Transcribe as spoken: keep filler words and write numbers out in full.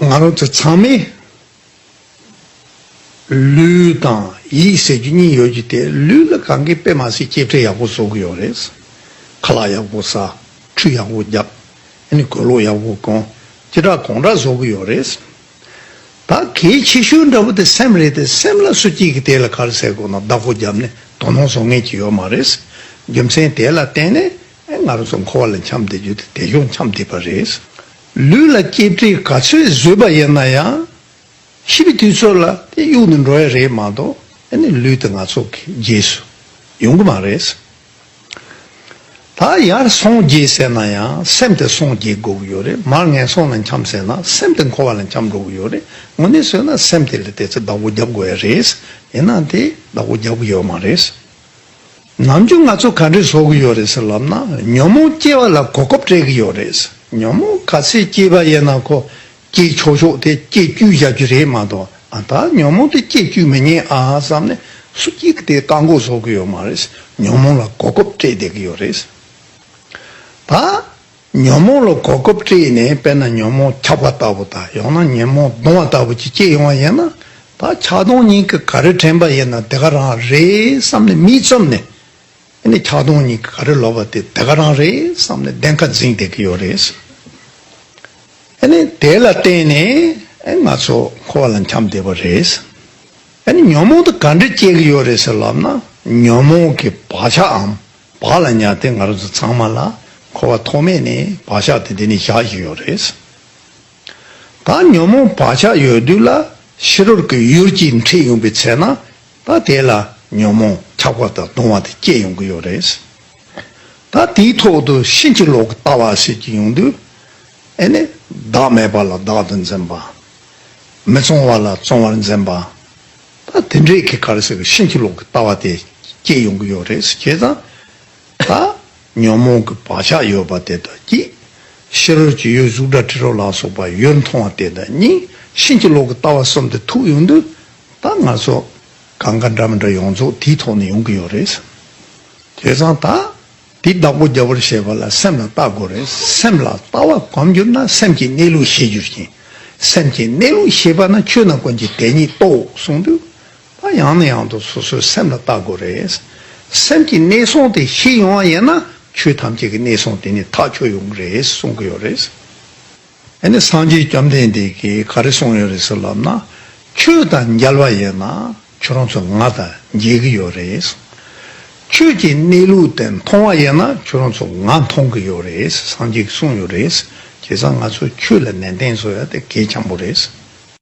ང་རང་ཚོ་ཚང་མས་ལུས་དང་ཡིད་ཟེར་རྒྱུ་གཉིས་ཡོད་རྒྱུ་དེ། ལུས་ལ་གང་གི་དཔེ་མ་སྲིད་སྐྱེལ་འདྲེན་ཡག་པོ་བཟོ་གི་ཡོད་རེད། ཁ་ལག་ཡག་པོ་ཟ། ཁྲུས་ཡག་པོ་རྒྱབ། ཨ་ནི་གོས་ལོག་ཡག་པོ་གོན། ཅི་དྲག་གང་དྲག་བཟོ་གི་ཡོད་རེད། ད་གལ་ཆེ་ཤོས་འདྲ་པོ་དེ་སེམས་རེད་དེ། སེམས་ལ་སུ་གཅིག་གིས་དེ་ལ་ག་རེ་ཟེར་དགོས་ན་བདག་པོ་བརྒྱབ་ནས་དོ་སྣང་བཟོ་མཁན་ཅིག་ཡོད་མ་རེད། རྒྱུ་མཚན་དེ་ལ་བརྟེན་ནས་ཨེ་ང་རང་ཚོ་འཁོར་བ་ལ་འཁྱམས་བསྡད་རྒྱུ་དེ་དེ་ཤོག་འཁྱམས་བསྡད་པ་རེད། ལུས་ལ་སྐྱེལ་འདྲེན་ག་ཚོད་བཟོས་པ་ཡིན་ན་ཡང་། ཤི་བའི་དུས་ཚོད་ལ་དེ་གཡུག་ནས་འགྲོ་ཡ་རེད་མ་གཏོགས། ཨ་ནི་ལུས་དེ་ང་ཚོ་གི་རྗེས་སུ་ཡོང་གི་མ་རེད། ད་ཡར་སངས་རྒྱས་ཟེར་ན་ཡང་སེམས་དེ་སངས་རྒྱས་དགོས་ཀྱི་ཡོད་རེད། མར་ངན་སོང་ལ་འཁྱམས་ཟེར་ན་སེམས་དེ་འཁོར་བ་ལ་འཁྱམས་འགྲོ་གི་ཡོད་རེད། དངོས་གནས་བཟོས་ན་སེམས་དེ་ལ་དེ་ཚེ་བདག་པོ་རྒྱབ་དགོས་ཡ་རེད། ཡིན་ནའང་དེ་བདག་པོ་རྒྱབ་ཀྱི་ཡོད་མ་རེད། ནམ་རྒྱུན་ང་ཚོ་ག་འདྲས་བཟོ་གི་ཡོད་རེད་ཟེར་ལབ་ན། ཉོན་མོངས་སྐྱེ་བ་ལ་གོ་སྐབས་སྤྲད་ཀྱི་ཡོད་རེད། ཉོན་མོངས་ག་ཚད་སྐྱེས་པ་ཡིན་ན་ཁོ་སྐྱེ་ཆོག་ཆོག་དེ་སྐྱེ་བཅུག་བཞག་རྒྱུ་རེད་མ་གཏོགས། ཨ། ད་ཉོན་མོངས་དེ་སྐྱེ་བཅུག་མི་ཉན་ཨ་བསམ་ནས་སུ་གཅིག་གིས་དེ་བཀག་འགོག་བཟོ་གི་ཡོད་མ་རེད། ཉོན་མོངས་ལ་གོ་སྐབས་སྤྲད་བསྡད་ཀྱི་ཡོད་རེད། ད་ཉོན་མོངས་ལ་གོ་སྐབས་སྤྲད་ནས། དཔེར་ན་ཉོན་མོངས་ཆགས་པ་ལྟ་བུ་དང་། ཡང་ན་ཉོན་མོངས་གདུང་བ་ལྟ་བུ་ཅིག་སྐྱེ་ཡོང་བ་ཡིན་ན། ད་ཆགས་གདུང་གཉིས་ཀྱིས་ག་རེ་དྲན་པ་ཡིན་ན་དེ་ག་རང་རེད་བསམ་ནས་མིག་བཙུམ་ནས། ཨ་ནི་ཆགས་གདུང་གཉིས་ཀྱིས་ག་རེ་ལབ་པ་དེ་དེ་ག་རང་རེད་བསམ་ནས་བདེན་ཁ་འཛིན་བསྡད་ཀྱི་ཡོད་རེད། ཨ་ནི་དེ་ལ་བརྟེན་ནས་ཨ་ང་ཚོ་འཁོར་བ་ལ་འཁྱམས་བསྡད་པ་རེད། ཨ་ནི་ཉོན་མོངས་དེ་ག་འདྲས་སྐྱེ་གི་ཡོད་རེད་ཟེར་ལབ་ན། ཉོན་མོངས་ཀྱི་བག་ཆགས་འམ་བག་ལ་ཉལ་དེ་ང་རང་ཚོ་ཚང་མ་ལ་འཁོར་བ་ཐོག་མེད་ནས་བག་ཆགས་དེ་འདི་ནས་བཞག་བཞིན་ཡོད་རེད། ད་ཉོན་མོངས་བག་ཆགས་ཡོད་དུས་ལ་ཕྱི་རོལ་གྱི་ཡུལ་གྱིས་འཁྲིད་ཡོང་པའི་ཚེ་ན། ད་དེ་ལ་ཉོན་མོངས་ཆགས་པ་དང་གདུང་བ་དེ་སྐྱེ་ཡོང་གི་ཡོད་རེད། ད་དེའི་ཐོག་ཏུ་ཕྱིན་ཅི་ལོག་གི་ལྟ་བ་ཟེར་གྱི་ཡོང་དུས། ཨེ་ནི་བདག་མེད་པ་ལ་བདག་ཏུ་འཛིན་པ། མི་གཙང་བ་ལ་གཙང་བར་འཛིན་པ། ད་དེ་འདྲས་ཀྱི་ག་རེ་ཟེར་གི་ཕྱིན་ཅི་ལོག་གི་ལྟ་བ་དེ་སྐྱེ་ཡོང་གི་ཡོད་རེད། བྱས་ཙང་ད་ཉོན་མོངས་ཀྱི་བག་ཆགས་ཡོད་པ་དེ་དང་གཅིག། ཕྱི་རོལ་གྱི་ཡུལ་གཟུགས་སྒྲ་དྲི་རོ་ལ་སོགས་པ་ཡུལ་མཐོང་བ་དེ་དང་གཉིས། ཕྱིན་ཅི་ལོག་གི་ལྟ་བ་གསུམ་དེ་ཐུག་ཡོང་དུས། ད་ང་ཚོ་གང་ག་འདྲ་མི་འདྲ་ཡོངས་རྫོགས་དེའི་ཐོག་ནས་ཡོང་གི་ཡོད་རེད། བྱས་ཙང་ད་དེ་བདག་པོ་རྒྱབ་པར་བྱེད་པ་ལ་སེམས་ལ་བལྟ་དགོས་རེད། སེམས་ལ་བལྟ་བ་གོམས་གྱུར་ན། སེམས་ཀྱི་གནས་ལུགས་ཤེས་གྱུར་ཅིང་། སེམས་ཀྱི་གནས་ལུགས་ཤེས་པ་ན། ཆོས་རྣམས་ཀུན་གྱི་དེ་ཉིད་རྟོགས་གསུངས་དུས། ད་ཡང་ནས་ཡང་དུ་སོ་སོའི་སེམས་ལ་བལྟ་དགོས་རེད། སེམས་ཀྱི་གནས་སྟངས་དེ་ཤེས་ཡོང་བ་ཡིན་ན། ཆོས་ཐམས་ཅད་ཀྱི་གནས་སྟངས་དེ་ནི་ཐག་ཆོད་ཡོང་གི་རེད་གསུང་གི་ཡོད་རེད། ཨ་ནི་སངས་རྒྱས་བཅོམ་ལྡན་འདས་ཀྱིས་ག་རེ་གསུངས་ཡོད་རེད་ཟེར་ལབ་ན། ཆོས་དང་མཇལ་བ་ཡིན་ན་ཁྱོད་རང་ཚོ་ང་དང་མཇལ་གྱི་ཡོད་རེད། ཆོས་ཀྱི་གནས་ལུགས་དེ་མཐོང་བ་ཡིན་ན་ཁྱོད་རང་ཚོ་ང་མཐོང་གི་ཡོད་རེད། སངས་རྒྱས་ཀྱིས་གསུངས་ཡོད་རེད། བྱས་ཙང་ང་ཚོས་ཆོས་ལ་ནན་ཏན་བཟོ་ཡ་དེ་གལ་ཆེན་པོ་རེད།